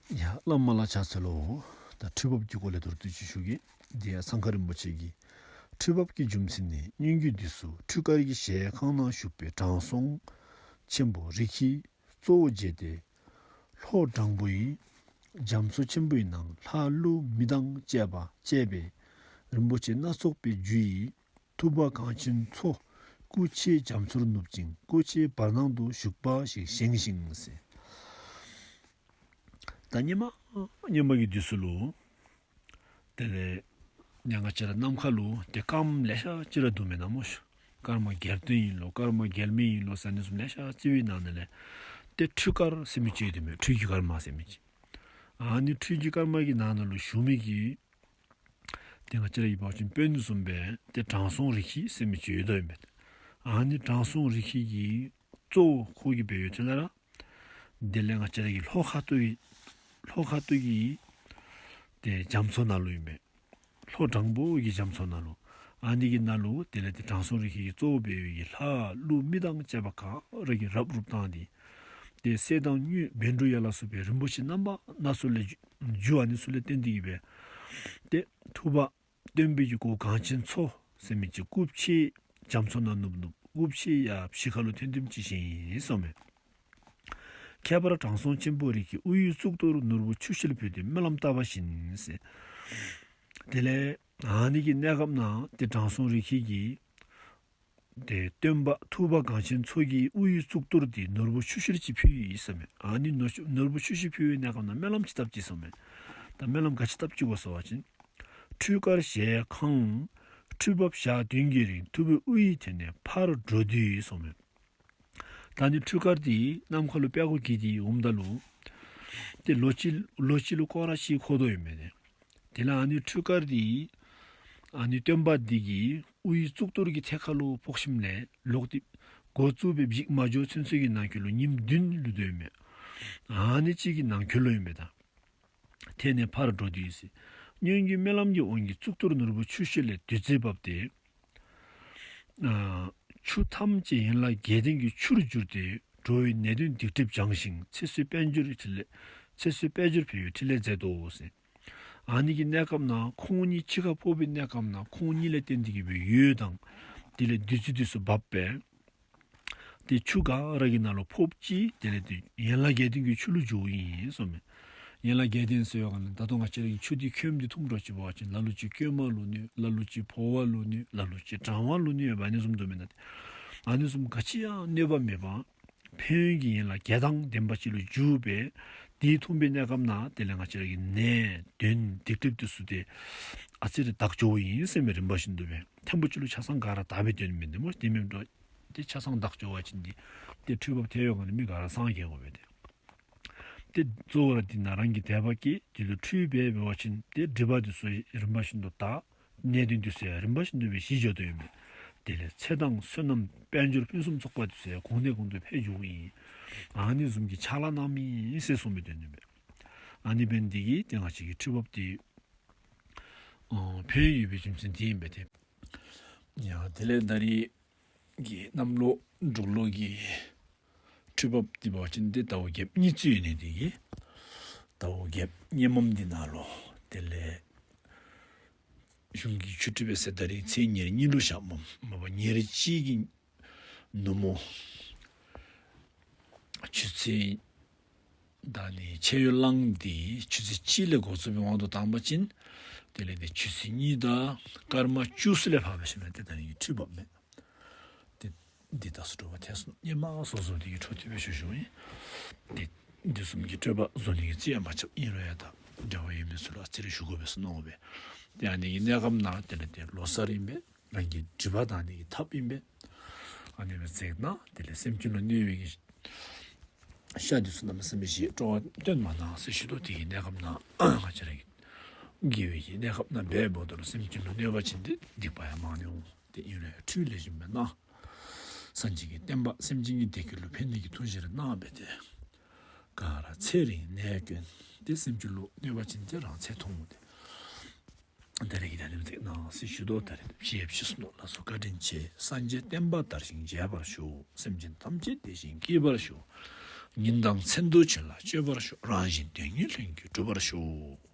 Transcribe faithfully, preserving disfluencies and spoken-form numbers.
ཡ་བླ་མ་ལ་ཕྱག་འཚལ་ལོ། ད་ཁྲུས་འབབ་ཀྱི་སྐོར་ལས་མདོར་བསྡུས་ཅིག་ཞུ་གེ། དེ་ཡང་སངས་རྒྱས་རིན་པོ་ཆེ་གིས་ཁྲུས་འབབ་ཀྱི་རྒྱུ་མཚན་ནི། སྔོན་གྱི་དུས་སུ་ཁྲུས་སྐར་གྱི་ཞལ་ཁང་ན་བཞུགས་པའི་དྲང་སྲོང་ཆེན་པོ་རི་ཁྲི་གཙོ་བོ་བྱས་ཏེ། ལྷོ་དྲང་པོའི་རྒྱ་མཚོ་ཆེན་པོའི་ནང་ལྷ་ཀླུ་མི་དང་བཅས་པ་བཅས་པས་རིན་པོ་ཆེ་སྣ་ཚོགས་པའི་རྒྱུ་ཡི་ཐུབ་པ་གངས་ཆེན་མཚོ་སྐུ་ཕྱེད་རྒྱ་མཚོར་ནུབ་ཅིང་སྐུ་ཕྱེད་བར་སྣང་དུ་བཞུགས་པ་ཞིག་བཞེངས་ཤིང་ཟེར། ད་སྔོན་མ་སྔོན་མ་གི་དུས་སུ་ལུ་དེ་ལས་ང་བཅས་ར་ནམ་མཁའ་ལུ་ཏེ་སྐརམ་ལེ་ཤ་ཅིག་ར་འདུག་མེན་ན་མོ་ཤིག། སྐརམ་རྒྱལ་སྟོན་ཨིན་ལོ་སྐརམ་རྒྱལ་མོ་ཨིན་ལོ་ཟེར་ཨ་ནི་བཟུམ་ལེ་ཤ་ཅིག་བའི་ནང་ན་ལས་ཏེ་ཁྲུས་སྐར་ཟེར་མི་ཅིག་ཡོད་དེ་མས། ཁྲུས་ཀྱི་སྐར་མ་ཟེར་མི་ཅིག། ཨ་ནི་ཁྲུས་ཀྱི་སྐར་མ་གི་ནང་ན་ལུ་བཞུགས་མི་གི་ཏེ་ང་བཅས་ར་ཡོད་པ་ཅིན་དཔོན་བཟུམ་སྦེ་ཏེ་དྲང་སྲོང་རི་ཁྲི་ཟེར་མི་ཅིག་ཡོདཔ་ཨིན་པས། ཨ་ནི་དྲང་སྲོང་རི་ཁྲི་གི་གཙོ་བོ་ཁོ་གིས་འབད་ཡོད་ཅི་ལ་ར། དེ་ལས་ང་བཅས་ར་གི་ལྷོ་ཁ་ཐུག་གི་ལྷོ་ཁ་ཐུག་གི་ཏེ་རྒྱ་མཚོ་ནང་ལུ་ཨིན་པས། ལྷོ་དྲང་པོ་གི་རྒྱ་མཚོ་ནང་ལུ། ཨ་ནི་གི་ནང་ལུ་དེ་ལས་ཏེ་དྲང་སྲོང་རི་ཁྲི་གི་གཙོ་བོ་འབད་ཡོད་ཀྱི་ལྷ་ཀླུ་མི་དང་བཅས་པ་ག་ར་གིས་རབ་རུབ་བཏང་སྟེ། ཏེ་གསེར་དང་དངུལ་བཻ་ཌཱུརྱ་ལ་སོགས་པའི་རིན་པོ་ཆེ་རྣམ་པ་སྣ་ཚོགས་ལས་རྒྱུ་ཨ་ནི་ཚུ་ལས་བརྟེན་ཏེ་གིས་སྦེ་ཏེ་ཐུབ་པ་སྟོན་པའི་གི་གོ་གངས་ཆེན་མཚོ་ཟེར་མི་ཅིག་སྐུ་ཕྱེད་རྒྱ་མཚོ་ནང་ནུབ་ནུབ་སྐུ་ཕྱེད་ཡར་ཕྱི་ཁ་ལུ་ཐོན་ཐོནམ་ཅིག་བཞེངས་ཡི་གསུངམ་མས། ཁྱད་པར་དྲང་སྲོང་ཆེན་པོ་རི་ཁྲི་དབུ་ཡི་གཙུག་ཏོར་ནོར་བུ་ཆུ་ཤེལ་ཕུལ་ཏེ་སྨོན་ལམ་བཏབ་པ་བཞིན་ཟེར། དེ་ལས་ཨ་ནི་གི་གནས་སྐབས་ནང་ཏེ་དྲང་སྲོང་རི་ཁྲི་གིས་ཏེ་སྟོན་པ་ཐུབ་པ་གངས་ཆེན་མཚོ་གི་དབུ་ཡི་གཙུག་ཏོར་དེ་ནོར་བུ་ཆུ་ཤེལ་ཅིག་ཕུལ་ཡི་གསུངམ་མས། ཨ་ནི་ནོར་ཆུ་ནོར་བུ་ཆུ་ཤེལ་ཕུལ་བའི་གནས་སྐབས་ནང་སྨོན་ལམ་ཅིག་བཏབ་ཅི་གསུངམ་མས། ད་སྨོན་ལམ་ག་ཅི་བཏབ་ཅི་གོ་ཟེར་བ་ཅིན། ཁྲུས་སྐར་ཞལ་ཁང་ཁྲུས་འབབ་ཞག་བདུན་གྱི་རིང་ཐུབ་པའི་དབུ་ཡི་ཐད་ནས་ཕར་འགྲོ་དུས་གསུངམ་མས། ད་ནི་ཁྲུས་སྐར་དེ་ནམ་མཁའ་ལུ་པད་སྒོ་འགྱེད་དེ་འོངམ་ད་ལུ་ཏེ་ལོགས་ཅིག་ལོགས་ཅིག་ལུ་སྐོར་ར་ཅིག་འཁོར་དོ་ཨིན་མས་ཏེ། དེ་ལས་ཨ་ནི་ཁྲུས་སྐར་དེ་ཨ་ནི་སྟོན་པ་དེ་གི་དབུ་ཡི་གཙུག་ཏོར་གྱི་ཐད་ཁ་ལུ་ཕོག་ཞིནམ་ལས་ལོག་སྟེ་འགོ་བཙུགས་པའི་ཞིག་མ་འགྱོ་ཚུན་ཚོད་ཀྱི་ནང་འཁོད་ལུ་ཉིནམ་བདུན་ལུས་དོ་ཨིན་མས། ཨ་ནི་ཅིག་གི་ནང་འཁོད་ལུ་ཨིན་མས་ད། ཐད་ནས་ཕར་འགྲོ་དུས་ཟེར། སྔོན་གྱི་སྨོན་ལམ་གྱི་དབང་གིས་གཙུག་ཏོར་ནོར་བུ་ཆུ་ཤེལ་ལས་བདུད་རྩི་བབས་ཏེ། ཨ་ཆུ་ཐམས་ཅད་ཡན་ལག་བརྒྱད་ལྡན་གྱི་ཆུར་གྱུར་ཏེ་འགྲོ་བའི་ནད་གདོན་སྡིག་སྒྲིབ་སྦྱངས་ཤིང་ཚེ་བསོད་དཔལ་འབྱོར་ཕྲིན་ལས་ཚེ་བསོད་དཔལ་འབྱོར་འཕེལ་བའི་ཕྲིན་ལས་མཛད་དོ་ཟེར། ཨ་ནི་གི་གནས་སྐབས་ནང་ཁོང་གཉིས་གཅིག་ཁར་ཕོག་པའི་གནས་སྐབས་ནང་ཁོང་གཉིས་ལས་བརྟེན་ཏེ་གིས་སྦེ་འོད་དང་དེ་ལས་བདུད་རྩི་དེ་ཚུ་བབས་པས། ཏེ་ཆུ་ག་ར་གི་ནང་ལུ་ཕོགཔ་ཅིག་དེ་ལས་ཏེ་ཡན་ལག་བརྒྱད་ལྡན་གྱི་ཆུ་ལུ་འགྱུརཝ་ཨིན་གསུངམ་མས། ཡན་ལག་བརྒྱད་ལྡན་ཟེར་བའི་སྒང་ལས་ད་ལྟོ་ང་བཅས་ར་གིས་ཆུ་དེ་ཁོལ་མ་སྟེ་འཐུང་འགྱོ་ཅི་འབད་བ་ཅིན་ལ་ལུ་ཅིག་སྐྱོ་མ་ལུ་ནུག། ལ་ལུ་ཅིག་ཕོ་བ་ལུ་ནུག། ལ་ལུ་ཅིག་གྲང་བ་ལུ་ནུག། ཨ་ནི་བཟུམ་འདུག་མེན་ན་ཏེ། ཨ་ནི་བཟུམ་ག་ཅི་ཡང་གནོད་པ་མེད་པར་ཕན་ཡོན་གྱི་ཡན་ལག་བརྒྱད་དང་ལྡན་པ་ཅིག་ལུ་འགྱུར་བས། དེ་འཐུང་བའི་གནས་སྐབས་ནང་དེ་ལས་ང་བཅས་ར་གི་ནད་གདོན་སྡིག་སྒྲིབ་དེ་ཚུ་ཏེ་ཨ་ཙི་རེ་དག་འགྱོཝ་ཨིན་ཟེར་མི་རིམ་པ་བཞིན་དུ་སྦེ་ཐེངས་པོ་ཅིག་ལུ་ཆ་ཚང་ག་ར་དག་པའི་དོན་མེན་ཏེ་མོ་དེ་མེན་འགྲོ། ཏེ་ཆ་ཚང་དག་འགྱོ་བ་ཅིན་ཏེ་ཏེ་ཁྲུས་འབབ་ཐལ་བའི་སྒང་ལས་མི་ག་ར་སངས་རྒྱས་དགོ་པས་ཏེ། ཏེ་གཙོ་བོ་ར་འདི་ནང་རང་གི་དད་པ་བསྐྱེད་དེ་ལུ་ཁྲུས་འབད་འབད་བ་ཅིན་ཏེ་སྒྲིབ་པ་དེ་ཚུ་རིམ་པ་བཞིན་དུ་དག། ནད་གདོན་དེ་ཚུ་ཡང་རིམ་པ་བཞིན་དུ་སྦེ་ཞི་འགྱོ་དོ་ཨིན་པས། དེ་ལས་ཚེ་དང་བསོད་ནམས་དཔལ་འབྱོར་ཕུན་སུམ་ཚོགས་པ་དེ་ཚུ་ཡང་གོང་ནས་གོང་དུ་འཕེལ་འགྱོཝ་ཨིན། ཨ་ནི་བཟུམ་གྱི་ཕྱག་ལཱ་གནངམ་ཨིན་ཟེར་གསུངས་པའི་དོན་ཨིན་པས། ཨ་ནི་འབད་ནི་དེ་གིས་ཏེ་ང་བཅས་ཀྱི་ཁྲུས་འབབ་དེ་ཨ་ཕན་ཡོན་ཡོད་པའི་རྒྱུ་མཚན་དེ་ཨིན་པས་ཏེ། ཡ་དེ་ལས་ད་རིས་ཀྱི་གནམ་ལོ་འབྲུག་ལོ་གི་ཁྲུས་འབབ་དེ་འབད་བ་ཅིན་ཏེ་ཟླཝ་བརྒྱད་པ་གཉིས་བཙུགས་ཡོད་ནི་དེ་གིས་ཟླཝ་བརྒྱད་པ་གཉིས་པམ་དེ་ནང་ལུ་དེ་ལས་གཞུང་གི་ཆུ་ཁྲུས་འབད་ས་ད་རིས་ཚེས་ཉེར་གཉིས་ལུ་བཞགཔ་མས། མ་པ་ཉེར་གཅིག་གི་ནུབ་མོ་ཆུ་ཚོད་ད་ནི་ཕྱེད་ཡོལ་ལངས་ཏེ་ཆུ་ཚོད་གཅིག་ལས་འགོ་བཙུགས་པའི་དབང་དུ་བཏང་པ་ཅིན་དེ་ལས་ཏེ་ཆུ་ཚོད་གཉིས་དང་སྐར་མ་བཅུ་གསུམ་ལས་ཕར་འབད་ཞིནམ་ལས་ཏེ་ད་རིས་ཀྱི་ཁྲུས་འབབ་མས། ཏེ་འདི་ད་སུ་དྲོ་པ་ཐེངས་སུ་ཉི་མ་སོ་སོ་དེ་གི་འཕྲོ་མཐུད་སྦེ་ཞུ་ཞུཝ་ཨིན། ཏེ་འདི་བཟུམ་གྱི་ཁྲུས་འབབ་བཟོ་ནི་གི་རྩིས་ཡང་མ་རྐྱབ། ཨིན་རུང་ཡང་ད་འབྲེལ་བ་ཡོད་མི་ཚུ་ལུ་ཨ་ཙི་རེ་ཞུ་དགོ་པས་ཟེར་མནོ་སྦེ། ཏེ་ཨ་ནི་གི་གནས་སྐབས་ནང་དེ་ལས་ཏེ་ལོ་གསར་ཨིན་པས། རང་གི་སྒྲིབ་པ་དག་ནི་གི་ཐབས་ཨིན་པས། ཨ་ནི་སྦེ་བརྩེགས་གནང་། དེ་ལས་སེམས་ཅན་ལུ་གནོད་པའི་གི་ཤ་དེ་ཚུ་གནམ་མེད་ས་མེད་ཅིག་སྤྲོ་བ་བཏོན་མ་གནང་ཟེར་ཞུ་དོ། དེ་གི་གནས་སྐབས་ནང་ང་བཅས་ར་གི་དགེ་བའི་གི་གནས་སྐབས་ནང་འབད་འབདཝ་ད་ལུ་སེམས་ཅན་ལུ་གནོད་པ་བྱིན་ཏེ་སྡིག་པ་ཡང་མང་ནི་འོང་། ཏེ་ཨིན་རུང་ཁྲུས་ལེགས་ཤོམ་སྦེ་གནང་། སངས་རྒྱས་ཀྱི་བསྟན་པ་སེམས་ཅན་གྱི་བདེ་སྐྱིད་ལུ་ཕན་ནི་གི་ཐུགས་བཞེད་རེ་གནང་སྦེ་ཏེ་ག་ར་ཚེ་རིང་ནད་ཀུན་ཏེ་སེམས་ཅན་ལུ་གནོད་པ་བྱིན་ཏེ་རང་ཚེ་ཐུང་ངུ་ཏེ་ད་རིས་ཀྱི་ད་ནི་བརྩེགས་གནང་ཟེར་ཞུ་དོ། ད་རིས་ཕྱི་ཕྱི་སུ་ནོ་ལ་སོགས་བཀའ་དྲིན་ཆེ། སངས་རྒྱས་བསྟན་པ་དར་ཞིང་རྒྱས་པར་ཤོག། སེམས་ཅན་ཐམས་ཅད་བདེ་ཞིང་སྐྱིད་པར་ཤོག། ཉིན་དང་མཚན་དུ་བྱིན་རླབས་སྤྱོད་པར་ཤོག། རང་གཞན་དོན་གཉིས་ལྷུན་གྱིས་གྲུབ་པར་ཤོག།